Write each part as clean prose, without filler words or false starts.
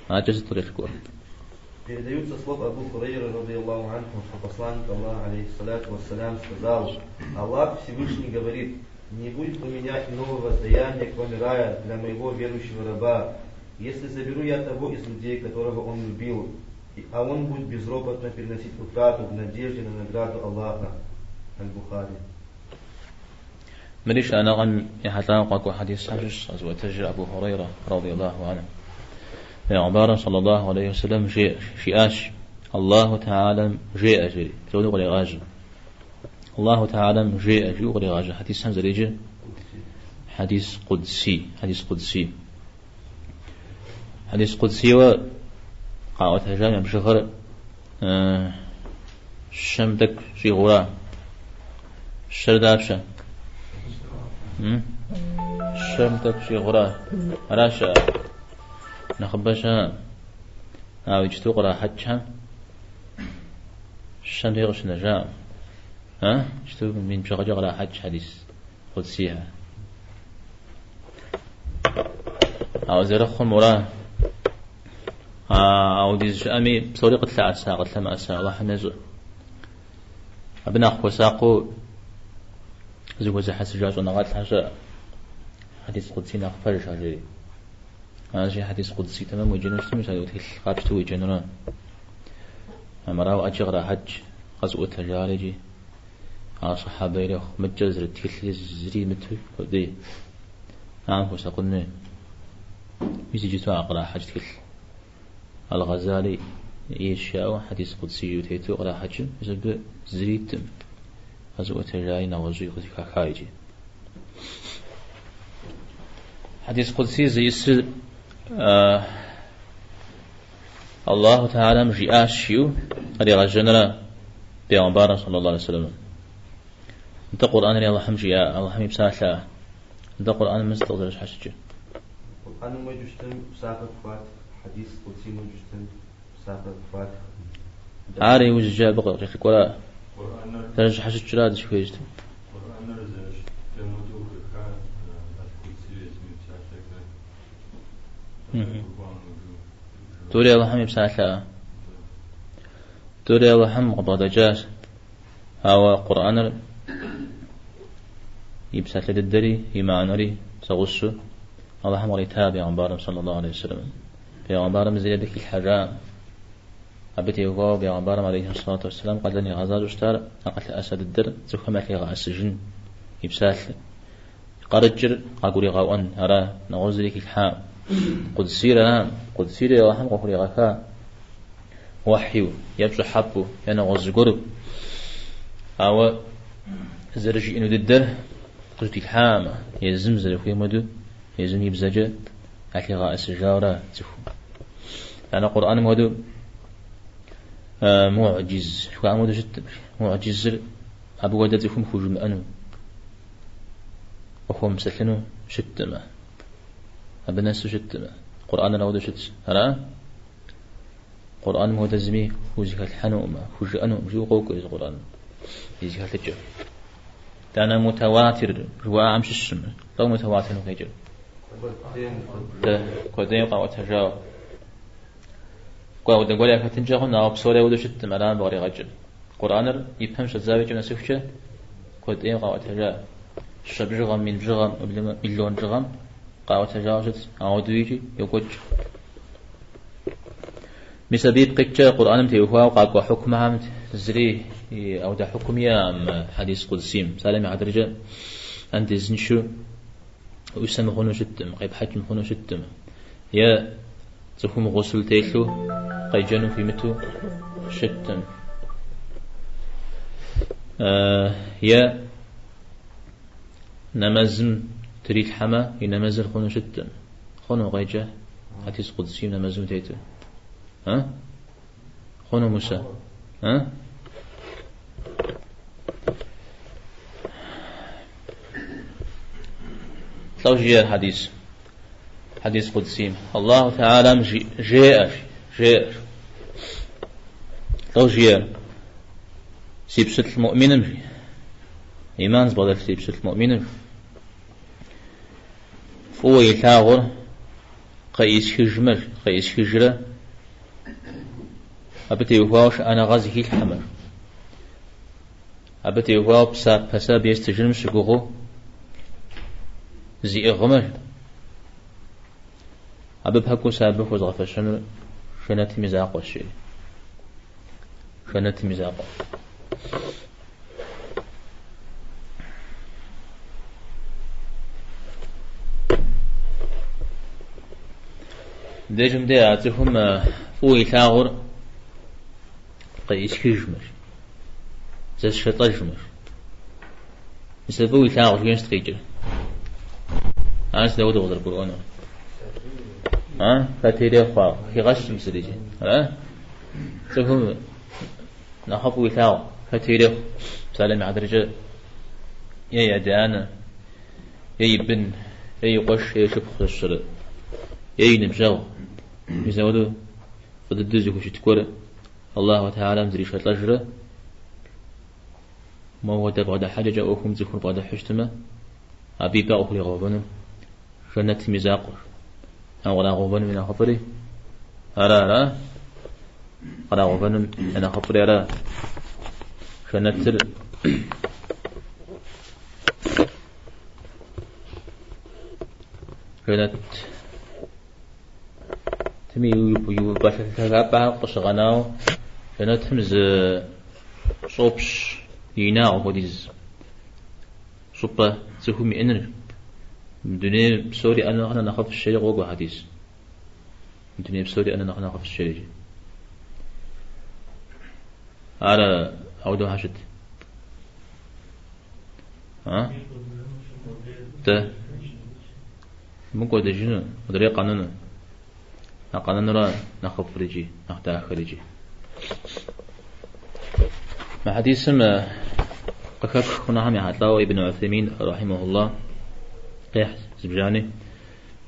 Адэкӏэ сыт къыкӏэлъыкӏуэр? Передаются слов Абу Хурейры, رضي الله عنه, что посланник Аллаха, عليه الصلاة والسلام, сказал: Аллах Всевышний говорит: не будет у меня иного воздаяния, кроме рая, для моего верующего раба, если заберу я того из людей, которого он любил, а он будет безропотно переносить утрату в надежде на награду Аллаха. Аль-Бухари. Мыри шыӏэныгъэм ехьэлӏауэ къакӏуэ хьэдисхэм щыщщ къэзыӏуэтэжыр Абу Хурейрэ, رضي الله عنه. Пейгъэмбарым صلى الله عليه وسلم жиӏащ, Аллаху Тэхьэлам жеӏэ жери, псори кърегъажьэ. Аллаху Тэхьэлам жеӏэ жиӏэу кърегъажьэ хьэдисхэм зэреджэр хьэдис къудси, хьэдис къудси. Хьэдис къудсиуэ къаӏуэтэжам я бжыгъэр щэм тӏэкӏу щӏигъура? Щэр дапщэ? Щэм тӏэкӏу щӏигъура? Ара щыӏэ? Нэхъыбэ щыӏэ? Ауэ иджыту кърахьэкӏхэм щэм дей къыщынэжаӏым. А? Иджыту мин бжыгъэкӏэ кърахьэкӏ хьэдис къудсихэр. Ауэ зэрыхъум мора? Ауэдиз щыӏэми псори къытлъэӏэса, къытлъэмыӏэса Аллахьым ещӏэ. Абы нэхъ хуэсакъыу зыхуэзыхьэсыжа щӏэныгъэлӏхэр щыӏэ. Хьэдис къудси нэхъ пэжщ жери. Аращи, хьэдис къудси тэмэм уеджэну щытми, мис ауэдэ тхылъ къапщтэу уеджэнурэ. Армырауэ ӏэджэ кърахьэкӏ, къэзыӏуэтэжар икӏи. Ар сахьабэ ирехъу, мыдкӏэ зэрыт тхылъри зыри имыту куэдей. Ахэм хуэсакъын хуей. Мис иджыту а кърахьэкӏ тхылъ. Аль-Гъэзали ейщ жаӏэу хьэдис къудси жиӏэу тету кърахьэкӏым, мис абы зыри иткъым. Къэзыӏуэтэжаи нэгъуэщӏи къызыхаха икӏи. Хьэдис къудси зиӏысыр Аллаху Тэхьэлам жиӏащ жиӏэу къригъэжьэнрэ Пейгъэмбарым صلى الله عليه وسلم. Нтӏэ Къурӏэнри Аллахьым жиӏа, Аллахьым и псалъэ. Нтӏэ Къурӏэным сыт къызэрыщхьэщыкӏыр? Къурӏэным уеджэу щытым псапэ пхуатх, хьэдис къудсим уеджэу щытым псапэ пхуатх. Ар иужькӏэ абы къыкӏэлъыкӏуэра? Зэрыщхьэщыкӏра дыщыхуейр щытым? Къурӏэныр зэрыщытым хуэдэу хэха Аль-Кудсир езым и псалъэхэр. Тӏури Алыхьым и псалъэ. Тӏури Алыхьым къыбгъэдэкӏащ. Ауэ Къурӏэныр и псалъэ дыдэри, и мыхьэнэри зэгъусэу Алыхьым кърита Пейгъэмбарым صلى الله عليه وسلم. Пейгъэмбарым зыри абы хилъхьэжакъым. Абы теухуауэ Пейгъэмбарым عليه الصلاة والسلام къалэн игъэзащӏэу щытар а къылъыӏэса дыдэр цӏыхухэм ялъигъэӏэсыжын и псалъэ. Къарыкӏыр къагуригъэӏуэн, ара, нэгъуэщӏ зыри хилъхьакъым. Къудсир ара, Къудсири Алыхьым къыхуригъэха уэхью, е пщӏыхьэпӏэу, е нэгъуэщӏ зыгуэру. Ауэ зэрыжиӏэну дыдэр къыжьэдилъхьакъым, езым зэрыхуейм хуэдэу, езым и бзэкӏэ ялъигъэӏэсыжауэра цӏыхум. Итӏанэ Къурӏэным хуэдэу мугӏджиз жыхуаӏэм хуэдэу щыткъым. Мугӏджизыр абы хуэдэ цӏыхум хужымыӏэну. Къыхуэмыпсэлъыну щыттымэ, абы нэсу щыттымэ, Къурӏэныр ауэдэу щытщ. Ара? Къурӏэным хуэдэ зыми хузэхэлъхьэнукъым, хужыӏэнукъым, жиӏэу къокӏуэ езы Къурӏэным и зэхэлъыкӏэр. Итӏанэ мутауатир жыхуаӏэм щыщщ. Лӏо мутауатирым къикӏыр? Дэ куэдейм къаӏуэтэжауэ. Кӏуэ, ауэдэ гуэр яхэтынкӏэ хъун, ауэ псори ауэдэу щыттым, ара абы къригъэкӏыр. Къурӏэныр и пэм щӏэдзауэ и кӏэм нэсыхукӏэ куэдейм къаӏуэтэжа. Щэ бжыгъэм, мин бжыгъэм, уеблэмэ миллион бжыгъэм къаӏуэтэжауэ щытщ, ауэдэу икӏи йокӏуэкӏ. Мис абы ипкъ иткӏэ Къурӏэным теухуауэ къакӏуэ хьукмэхэм зыри ауэдэ хьукм иӏэкъым хьэдис къудсим. Псалъэм и хьэтыркӏэ андезыншэу уеӏусэ мыхъуну щыткъым, къепхьэкӏ мыхъуну щыткъым. Е цӏыхум гъусл телъу къеджэну хуимыту щыткъым. Е нэмэзым трилъхьэмэ, и нэмэзыр хъуну щыткъым. Хъуну къеджэ хьэдис къудсим нэмэзым тету. А? Хъуну Мусэ? А? Лӏо жиӏэр хьэдис. Хьэдис къудсим. Аллаху Тэхьэлам жеӏэ, жеӏэ. Лӏо жиӏэр. Си пщылӏ муӏминым жи. Иман зыбгъэдэлъ си пщылӏ муӏминым. Фӏыуэ илъагъур къеӏисхыжмэ, къеӏисхыжрэ абы теухуауэ шыӏэныгъэ зыхилъхьэмэ, абы теухуауэ псапэ сэ абы естыжыным щыгугъыу зиӏыгъмэ, абы пэкӏуэу сэ абы хуэзгъэфэщэнур жэнэтым и закъуэщ, жери. Жэнэтым и закъуэ. Дежым де а цӏыхум фӏыуэ илъагъур къеӏисхыжмэщ, зэсшэлӏэжмэщ. Мис а фӏыуэ илъагъу жиӏэм сыт къикӏыр? Ар сыт дауэдэу къызэрыбгурыӏуэнур? А? Хэт ирехъу ар? Хигъэщым зыри. Ара? Цӏыхум нэхъыфӏу илъагъу хэт ирехъу? Псалъэм и хьэтыркӏэ е и адэ-анэ, е и бын, е и къуэш, е и шыпхъу зэщэрэ, е и ныбжьэгъу. Мис ауэдэу фӏы дыдэу зыхущыт гуэр Аллаху Тэхьэлам зришэлӏэжрэ, Моуэдэ бгъэдыхьэкӏэкӏэ ӏуэхум цӏыхур бгъэдыхьу щытмэ, абы и пӏэ къыхуригъэувэнур жэнэтым и закъуэщ. Ауэ кърагъэувэнум и нэхъыфӏри ара, ара? Кърагъэувэнум и нэхъыфӏри ара? Жэнэтыр жэнэт тми и увыпӏэ лъагапӏэхэр къыщыгъэнауэ жэнэтым зы щӏопщ инагъ хуэдиз щӏыпӏэ цӏыхум иӏэныр, мы дуней псор иӏэну нэхърэ нэхъыфӏщ жери къокӏуэ хьэдис. Мы дуней псор иӏэну нэхърэ нэхъыфӏщ жери. Ар ауэдэу щхьэ щыт? А? Дэ мыкӏуэдыжыну, мыдрей къэнэну. А къэнэнура нэхъыфӏыр икӏи, нэхъ дахэр икӏи. Мы хьэдисым къыхэпх хъунухэм ехьэлӏауэ Ибн Уثеймин рахьимахуллах къехь зыбжани.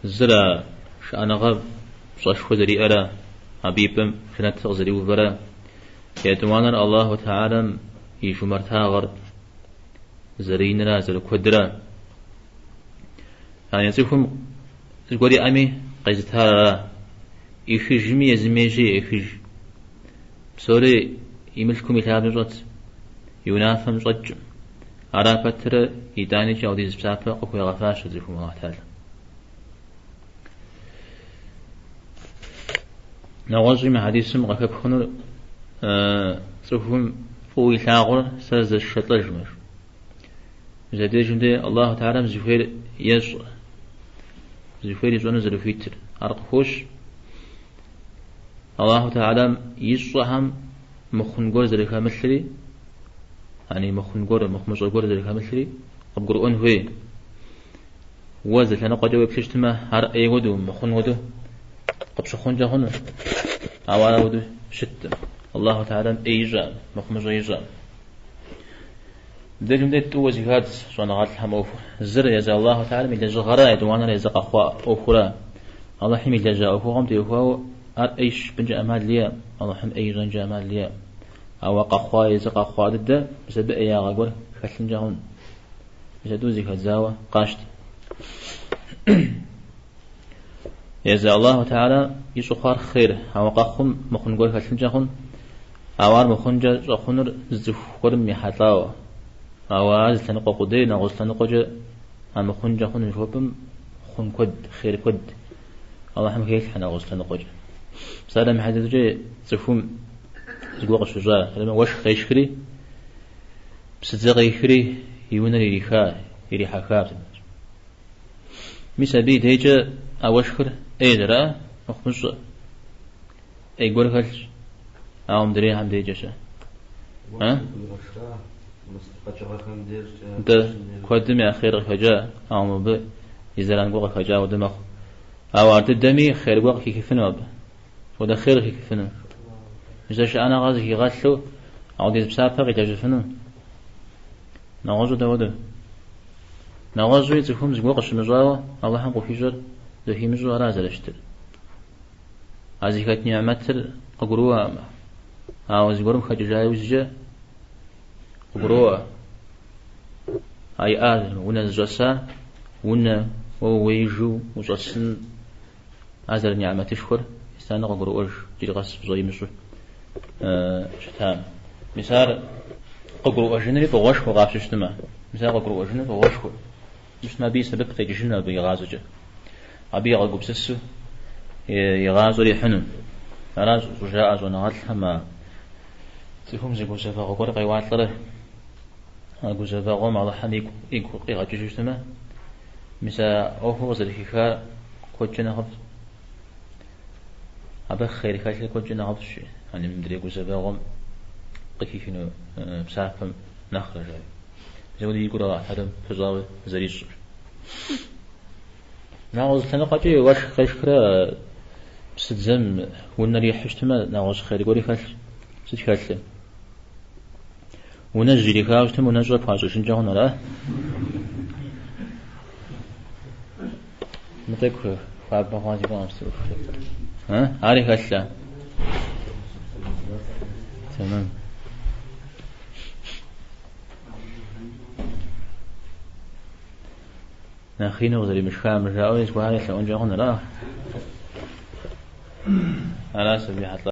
Зыр а шыӏэныгъэ пщӏэшхуэ зэриӏэрэ, абы и пӏэм жэнэтыр къызэриувэрэ, етӏуанэр Аллаху Тэхьэлам и жумартагъэр зэрыинрэ зэрыкуэдрэ. Яни цӏыхум зыгуэр иӏэми къезытар ара, ӏихыжми езым ейщи еӏыхыж. Псори и мылъкум и лъабжьэм щӏэт, и унафэм щӏэткӏым. Ара пэтрэ итӏаникӏи ауэдиз псапэ къыхуегъэфащэ цӏыхум Аллахь Тэхьэлам. Нэгъуэщӏи мы хьэдисым къыхэпх хъунур цӏыхум фӏыуэ илъагъур сэ зэсшэлӏэжмэщ. Мис абдежым де Аллаху Тэхьэлам зыхуейр ещӏэ, зыхуейр ищӏэну зэрыхуитыр. Ар къыхощ. Аллаху Тэхьэлам ищӏэхэм мыхъун гуэр зэрыхэмылъри, яни мыхъун гуэр, мыхъумыщӏэ гуэр зэрыхэмылъри къыбгурыӏуэн хуей. Уэ зы лъэныкъуэкӏэ уеплъу щытмэ, ар ӏей хуэдэу, мыхъун хуэдэу къыпщыхъункӏэ хъуну. Ауэ ар ауэдэу щыткъым. Аллаху Тэхьэлам ӏей ищӏэкъым, мыхъумыщӏэ ищӏэкъым. Мыбдежым де тӏууэ зэхадз щӏэныгъэлӏхэм ӏуэхур. Зыр езы Аллаху Тэхьэлам и лэжьыгъэра, етӏуанэр езы къэхъуа ӏуэхура. Алыхьым илэжьа ӏуэхугъуэм теухуауэ ар ӏейщ жыпӏэнкӏэ ӏэмал иӏэкъым, Алыхьым ӏей ищӏэнкӏэ ӏэмал иӏэкъым. Ауэ къэхъуа езы къэхъуа дыдэ мис абы ӏеягъэ гуэр хэлъынкӏэ хъун. Мис а тӏур зэхэдзауэ къащтэ. Езы Аллаху Тэхьэла ищӏу хъуар хъер, ауэ къэхъум мыхъун гуэр хэлъынкӏэ хъун, ауэ ар мыхъункӏэ щӏэхъунур зы цӏыху гуэрым ехьэлӏауэ. Ауэ ар зы лъэныкъуэ къудей, нэгъуэщӏ лъэныкъуэкӏэ а мыхъункӏэ хъуну жыхуэпӏэм хъун куэд, хъер куэд Аллахьым хелъхьэ нэгъуэщӏ лъэныкъуэкӏэ. Псалъэм и хьэтыркӏэ цӏыхум зыгуэр къыщыщӏа, уэшх къешхри, псыдзэ къехри и унэр ириха, ирихьэха. Мис абы и дежкӏэ а уэшхыр ӏей зэра, мыхъумыщӏэ, ӏей гуэр хэлъщ, ауэ мыдрейхэм дежкӏэ-щэ. Дэ куэдым я хъер къыхэкӏа, ауэ мыбы и зэран гуэр къыхэкӏа хуэдэ мэхъу. Ауэ ар дыдэми хъер гуэр къыхихыфыну абы. Хуэдэ хъер къыхихыфыну. Мис а шыӏэныгъэ зыхигъэлъу, ауэдиз псапэ къилэжьыфыну. Нэгъуэщӏу дауэдэу? Нэгъуэщӏуи цӏыхум зыгуэр къыщымыщӏауэ Алыхьым къыхуищӏэр зэхимыщӏэу ара зэрыщытыр? А зыхэт ниӏмэтыр къыгурыӏуэкъым. Ауэ зыгуэрым хэкӏыжа иужькӏэ къыгуроӏуэ. А иӏар унэ зыщӏэса, унэ уэ ууеижу ущӏэсын. Ар зэрынигьмэтышхуэр итӏанэ къыгуроӏуэж, иджыри къэс пщӏэ имыщӏу щытам. Мис ар къыгурыӏуэжынри фӏыгъуэшхуэ къапщтэу щытмэ. Мис ар къыгурыӏуэжыныр фӏыгъуэшхуэ. Щытмэ, абы и сэбэп къекӏыжыну абы и гъащӏэкӏэ. Абы игъэгупсысу и гъащӏэр ихьыну. Аращ щӏыжаӏэ щӏэныгъэлӏхэм а цӏыхум зы гузэвэгъуэ гуэр къеуалӏэрэ а гузэвэгъуэм Алыхьым игу къигъэкӏыжу щытмэ, мис а ӏуэхур къызэрыхихар куэдкӏэ нэхъыфӏ. Абы хъер хэлъыр куэдкӏэ нэхъыфӏщ, яни мыдрей гузэвэгъуэм къыхихыну псапэм нэхърэ, жаӏэ. Мис апхуэдэу и гур Алыхь Тэхьэлам пыщӏауэ зэрищӏыр. Нэгъуэщӏ лъэныкъуэкӏи уэшх къешхрэ псыдзэм унэр ихьу щытмэ, нэгъуэщӏ хъер гуэри хэлъщ. Сыт хэлъыр? Унэжь ирихауэ щытмэ, унэщӏэ пхуащӏыжынкӏэ хъун ара? Мы тӏэкӏу хуабэ хъуа си гугъэм сцӏыху. Ари хэлъ? Тэмэм. Нэхъ ину къызэримышхам жаӏэу зыгуэрхэр елъэӏункӏэ хъун ара? Аращ абы ехьэлӏа.